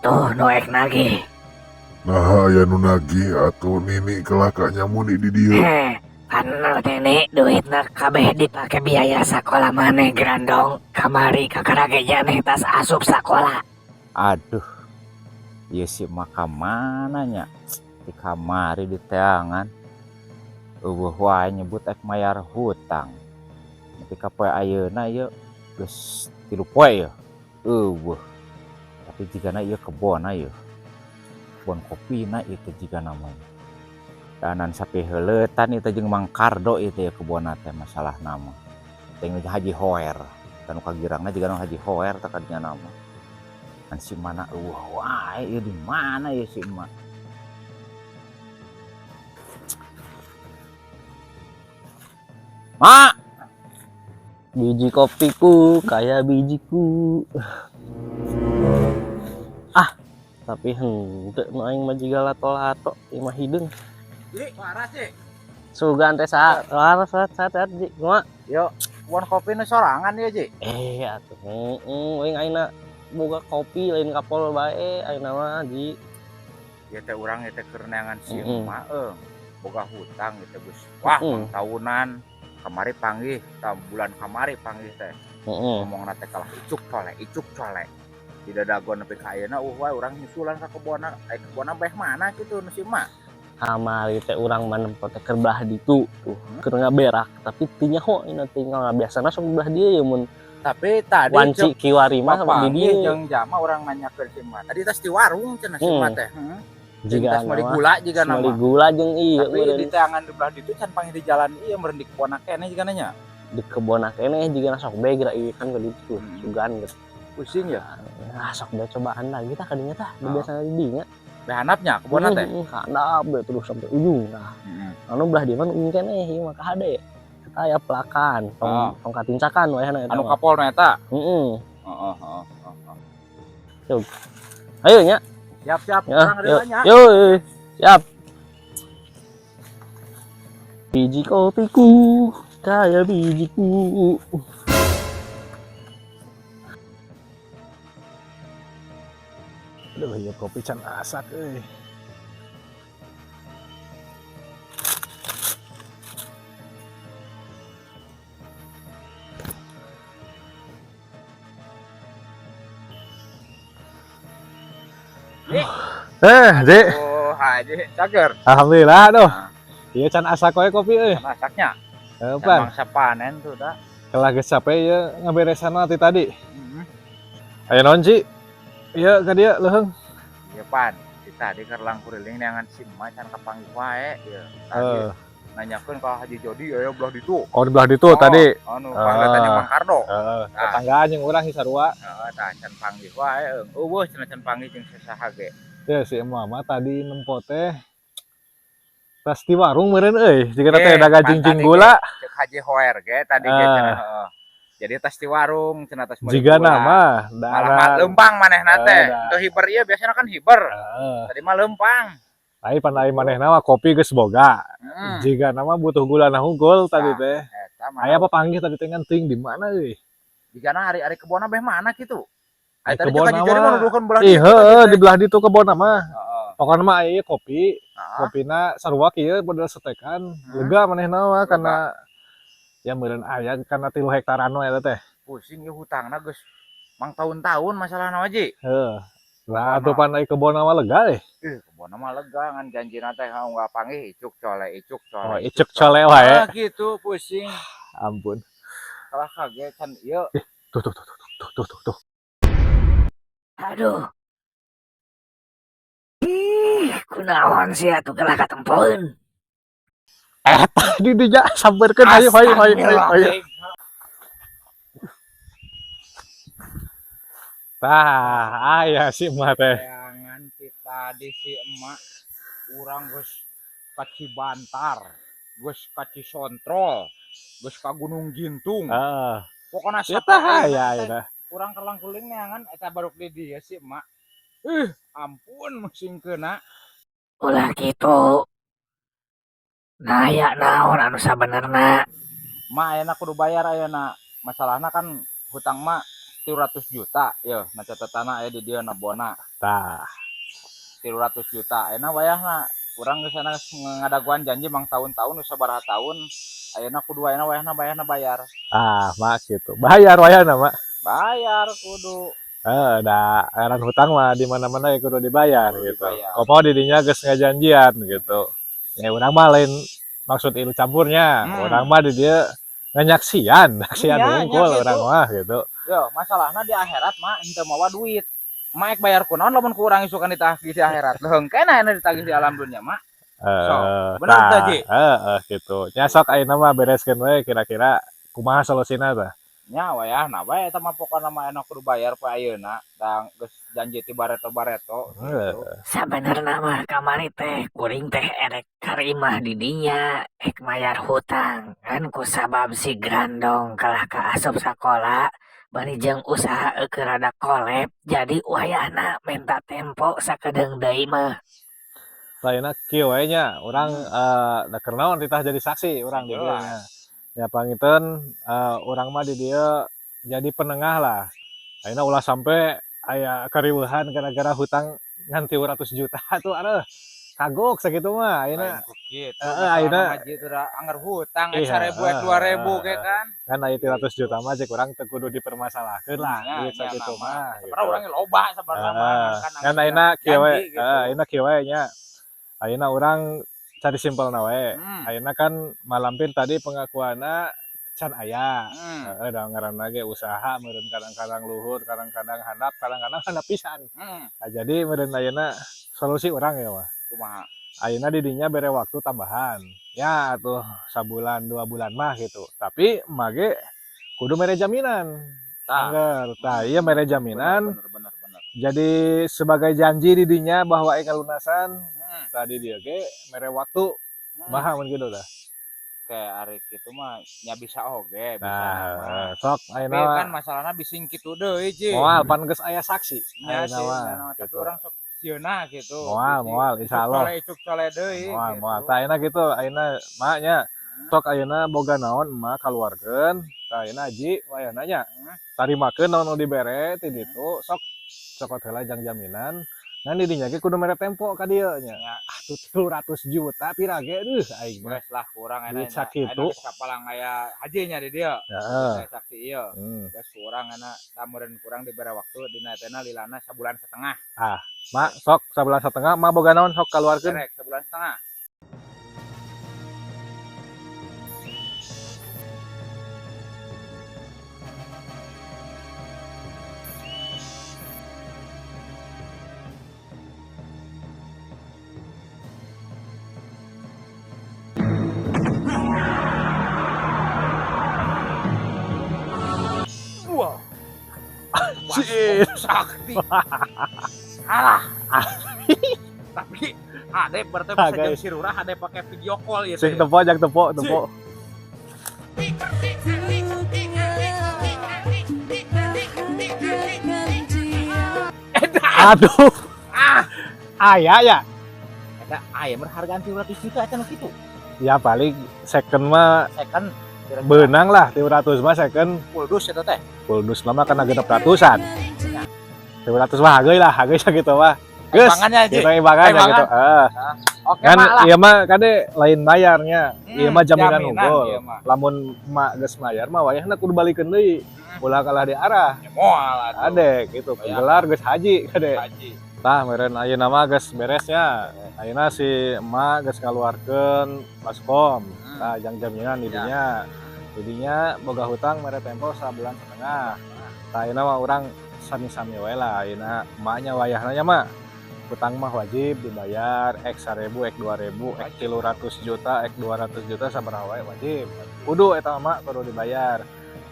Atuh nu ek nagih. Naha aya nu nagih atuh Nini kalah ka nyamuni di dieu. Heh, pan Nini duitna kabeh dipake biaya sakola maneh grandong kamari kakara ge nyaneh tas asup sakola. Aduh, ieu si emak ka mana nya? Ti kamari diteangan. Eueuh wae nyebut ek mayar hutang. Nepi ka poe ayeuna ieu geus 3 poe ieu. Eueuh. Tapi jigana ieu kebonna ieu. Kebon kopina ieu teh jigana mah. Danan sapi heuleutan ieu teh jeung Mang Kardo ieu teh kebonna teh masalahna mah. Teh Haji Hoer. Tanu kagirangna jigana Haji Hoer teh kadinya mah. Kan si mana eueuh wae ieu di mana ieu si emak. Mak, biji kopiku kayak bijiku. Ah, tapi henteu nu aing mah jiga lato-lato ieu mah hideung. Ji, waras Ji. Sugan teh saha? Waras saat saat Ji. Kumaha? Yo, kebon kopi nu sorangan ieu Ji. Atuh heeh aing ayeuna boga kopi lain kapol bae ayeuna mah Ji. Ieu teh urang ieu teh keur neangan si emak euy. Boga hutang ieu teh geus. Wah, tahunan. Kamari panggih, bulan kamari panggih teh. Ngomongna teh kalah icuk cole, icuk cole. Di dadagon nepi ka ayeuna wae urang nyusulan ka kebonna. Ai kebonna beh mana kitu nu si emak? Kamari teh urang mah nempo teh keur belah ditu tuh, keur ngaberak, tapi teu nyaho ina tinggal biasana sok belah dieu ya mun. Tapi tadi wanci kiwari mah di dieu. Jeung jama urang nanyakeun si emak. Tadi tas di warung cenah si emak teh. Jiga tas meuli gula jiga nama. Meuli gula jeung ieu. Tapi di teangan di belah ditu can panggih di jalan ieu meureun di kebonna keneh jigana nya. Di kebonna keneh jigana sok bae geura ieu kan ka ditu sugan gitu. Pusing ya? Nah, sok bae cobaan lagi tah kadinya tah, biasana di dinya. Beh handapnya kebonna teh? Handap bae terus sampai ujung tah. Anu belah dieu mah ujung keneh ieu mah kahade. Eta aya pelakan, tong katincakan wayahna eta. Anu kapolna eta? Heeh. Heeh, heeh, heeh. Yuk. Ayo nya. Siap, siap. Ya, Urang yuk. nya. Yuk, yuk, siap. Biji kopiku kayak bijiku. Aduh, ya kopi can asak euy. Ji. Oh, Haji, cager. Alhamdulillah, aduh. Iya can asak wae kopi euy. Can asaknya. Pan. Mangsa panen tuh dah. Kelah geus capek ieu ngaberesan ti tadi. Aya naon, Ji? Iya ka dieu leuheung. Iya, Pan. Di tadi keur langkuriling neangan si emak can kapanggih wae ieu. Tadi nanyakeun ka Haji Jodi aya belah ditu. Oh, di belah ditu tadi. Anu, panggilan Mang Kardo. Heeh, tetanggaan jeung urang sarua. Heeh, tah can panggih wae eueuh. Eueuh cenah can panggih jeung sasaha ge. Ya si emak mah tadi nempo teh tas di warung meureun euy, jiga teh dagang jingjing gula. Cek Haji Hoer ge tadi ge cenah heeh. Jadi tas di warung cenah tas meuli Jiga gula. nama, Malah lempang manehna teh. Teu hiber ieu biasana kan hiber. Tadi mah lempang. Ai pandai manehna mah kopi geus boga. Jiga nama butuh gula na hungkul tadi teh. Eta mah. Aya apa panggih tadi teh ngan di mana euy? Jigana ari-ari kebonna beh mana kitu? Ai Ai tadi kebonna cek Haji Jodi mah. mah nuduhkeun belah Ih, ditu heueuh, tadi di teh. belah ditu kebonna mah. Heeh. Pokona mah aya kopi. Heeh. Kopina sarua kieu model setekan. Lega manehna mah Lega. Kana ya meureun aya kana 3 hektaran we eta teh. Pusing ieu hutangna geus mang tahun-tahun masalahna mah, Ji. Heuh. Lah Kebonna. atuh pan ai kebonna mah lega deh. Ih, kebonna mah lega ngan janjina teh unggal panggih icuk cole, icuk cole. Oh, icuk cole wae. Ah, gitu pusing. Ampun. Kalah kaget can ieu. Tuh tuh tuh tuh tuh tuh tuh tuh. Aduh. Ih, kunaon sih atuh kalah katempoeun. Di dinya sampeurkeun hayu hayu hayu hayu hayu. Tah, aya si emak teh. Jangan ti tadi si emak urang geus ka Cibantar, geus ka Cisontrol, geus ka Gunung Gintung. Heeh. Pokona Ya sapoe tah teh aya aya. Urang kerlang-keling neangan eta baruk di dieu si emak. Ih, ampun musingkeunna. Ulah kitu. Nah, aya naon anu sabenerna? Mak ayeuna kudu bayar ayeuna. Masalahna kan hutang mak 300 juta yeuh na catatana aya di dieu na bona. Tah. 300 juta ayeuna wayahna urang geus sana ngadaguan janji mang tahun-tahun geus sabaraha tahun ayeuna kudu ayeuna wayahna bayarna bayar. Ah, mak gitu. Bayar wayahna, Mak. Bayar kudu. Da ngaran hutang mah di mana-mana ya kudu dibayar Kudu gitu. dibayar. Komo di dinya geus ngajanjian gitu. Ya urang mah lain maksud ilu campurnya. Urang mah di dieu nganyaksian, nyaksian Iya, hungkul nya urang gitu. mah gitu. Yo, masalahna di akhirat mah henteu mawa duit. Mak bayar kunaon lamun ku urang isukan ditagih di akhirat. Leuheung keneh ayeuna ditagih di alam dunya mah. Sok, bener teh, Ji? Gitu. Nya sok ayeuna mah bereskeun we kira-kira kumaha solusina tah. Nya wayahna wae eta mah pokona mah enak kudu bayar poe ayeuna da geus janji ti bareto-bareto gitu. Sabenerna mah kamari teh kuring teh erek karimah di dinya ek mayar hutang ngan kusabab si Grandong kalah ka asup sakola bari jeung usaha eueuh rada kolep jadi wayahna menta tempo sakedeung deui mah. Lainna kieu we nya urang da keur naon titah jadi saksi urang di dieu nya. Ya panginten urang mah di dieu jadi penengah lah. Ayeuna ulah sampe aya kariweuhan gara-gara hutang ngan 300 juta tuh aduh kagok sakitu mah ayeuna. Heeh ayeuna anger hutang 1000 2000 ge kan. Kan aya 300 juta mah cek urang teu kudu dipermasalahkeun lah duit sakitu mah. Sabarna urang ge loba sabarna mah kan ayeuna kieu we, ayeuna kieu we nya. Ayeuna urang cari simpelna we. Ayeuna kan malampir tadi pengakuanna can aya. Heeh, da ngaranna ge usaha meureun kadang-kadang luhur, kadang-kadang handap, kadang-kadang handap pisan. Nah, jadi meureun ayeuna solusi urang ya mah. Kumaha? Ayeuna di dinya bere waktu tambahan. Ya atuh sabulan 2 bulan mah gitu. Tapi emak ge kudu mere jaminan. Tah. Angger. Tah, ieu mere jaminan. Bener, bener. Jadi sebagai janji di dinya bahwa eka lunasan tadi dia ge mere waktu kumaha mun kitu tah. Kayak ari kitu mah nya bisa oge, bisa Nah, sok ayeuna. Tapi kan masalahna bising kitu deui, Ji. Moal pan geus aya saksi. Nya sih, tapi urang sok sieuna gitu. Moal, moal insyaallah. Icuk cole deui. Moal, moal. Tah ayeuna kitu, ayeuna mak nya sok ayeuna boga naon emak kaluarkeun. Tah ayeuna Ji wayahna nya. Tarimakeun naon nu dibere ti ditu sok cokot heula jang jaminan. Ngan di dinya ge kudu mere tempo ka dieu nya. Ah 300 juta pira ge deuh aing mah. Geus lah kurang Duit sakitu. Ayeuna geus kapalang aya haji nya di dieu. Heeh. Saksi ieu. Geus kurang ayeuna meureun kurang dibere waktu dina etana lilana sabulan setengah. Ah, mak sok sabulan setengah mak boga naon sok kaluarkeun. Rek sabulan setengah. Sakti. Alah. Tapi ade berarti bisa jeung si Rurah ade pakai video call ieu. Sing tepo jang tepo tepo. Aduh. Ah. Aya ya. Eta aya berhargaan 300 juta eta nu kitu. Ya paling second mah second benang lah 300 mah second. Full dus eta teh. Full dus mah kan 600-an. 300 mah hargeuy lah, hargeuy sakitu mah. Geus. Kita imbangannya gitu. Heeh. Oke, kan ieu mah kade lain bayarnya. Ieu mah jaminan unggul. Lamun mak geus mayar mah wayahna kudu balikeun deui. Ulah kalah diarah. Ya moal atuh. Ade gitu. Gelar geus haji kade. Haji. Tah meureun ayeuna mah geus beresnya. Ayeuna si emak geus ngaluarkeun baskom. Tah jang jaminan di dinya. Didinya boga hutang mere tempo sabulan setengah. Tah ayeuna mah urang sami-sami we lah ayeuna emaknya wayahna nya mah hutang mah wajib dibayar ek 1000 ek 2000 ek 300 juta ek 200 juta sabaraha wae wajib. Kudu eta mah kudu dibayar.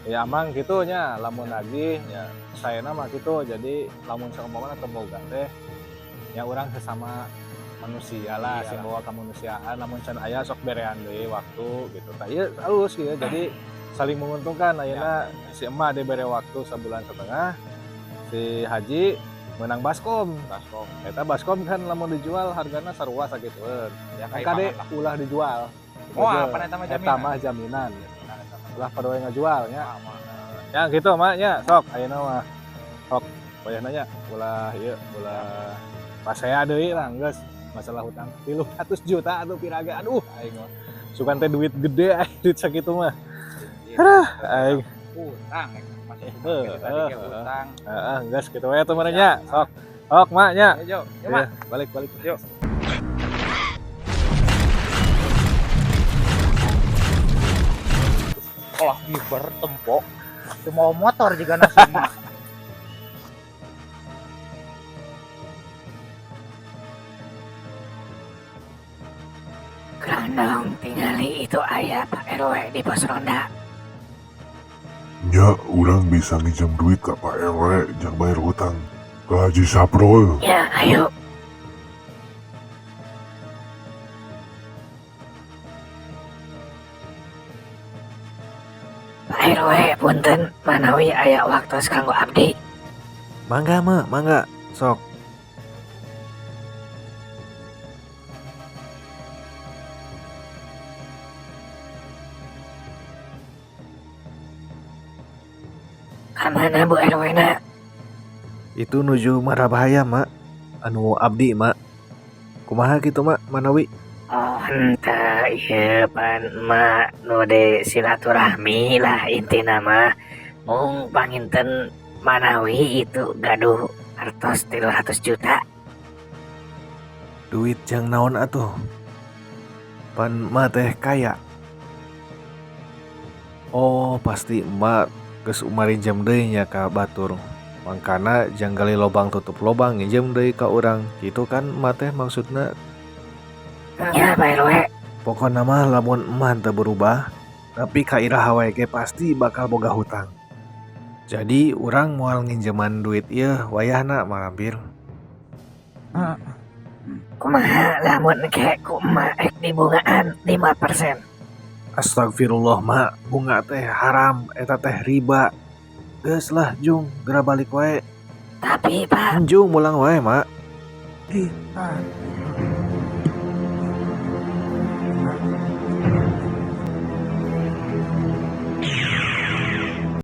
Ya amang kitu nya lamun nagih nya saena mah kitu jadi lamun saumpamana teu boga teh nya urang sesama manusia lah sing bawa kemanusiaan lamun can aya sok berean deui waktu gitu. Tah ieu halus gitu jadi saling menguntungkan ayeuna si emak dibere waktu sabulan setengah si Haji menang baskom. Baskom. Eta baskom kan lamun dijual hargana sarua sakitueun. Ya kade ulah dijual. Moal pan eta mah jaminan. Eta mah jaminan. Ulah pada wae ngajual nya. Ya gitu mak nya, sok ayeuna mah. Sok wayahna nya ulah ieu ulah pasea deui lah geus masalah hutang 300 juta atuh piraga aduh aing mah. Sugan teh duit gede aing duit sakitu mah. Aduh aing Hutang masih Heuh, tadi ge heuh, hutang. Heeh, geus kitu we atuh meureun nya. Sok. Sok mak nya. Ayo, yo, Mak. Ya, balik balik. Yuk. Olah giber tempok. Cuma motor juga nasi mah. Grandong tingali itu aya Pak RW di pos ronda. Nya urang bisa nginjem duit ka Pak RW jang bayar hutang ka Haji Saprol. Ya, ayo. Pak RW punten manawi aya waktos kanggo abdi. Mangga mak, mangga. Sok. Kamana Bu RW na? Itu nuju marabahaya mak. Anu abdi mak. Kumaha kitu mak manawi? Oh, henteu ieu pan mak nu de silaturahmi lah intina mah. Mung panginten manawi itu gaduh artos 300 juta. Duit jang naon atuh? Pan emak teh kaya. Oh, pasti emak geus umarinjem deui nya ka batur. Mangkana jang gali lobang tutup lobang nginjem deui ka urang. Kitu kan emak teh maksudna. Ya Pak RW. Pokona mah lamun emak teu berubah, tapi ka iraha wae ge pasti bakal boga hutang. Jadi urang moal nginjeman duit ieu wayahna Malampir. Kumaha lamun ke ku emak ek dibungaan 5%. Astagfirullah mak, bunga teh haram, eta teh riba. Geus lah jung, geura balik wae. Tapi Pak, Jung mulang wae mak. Ih, ah.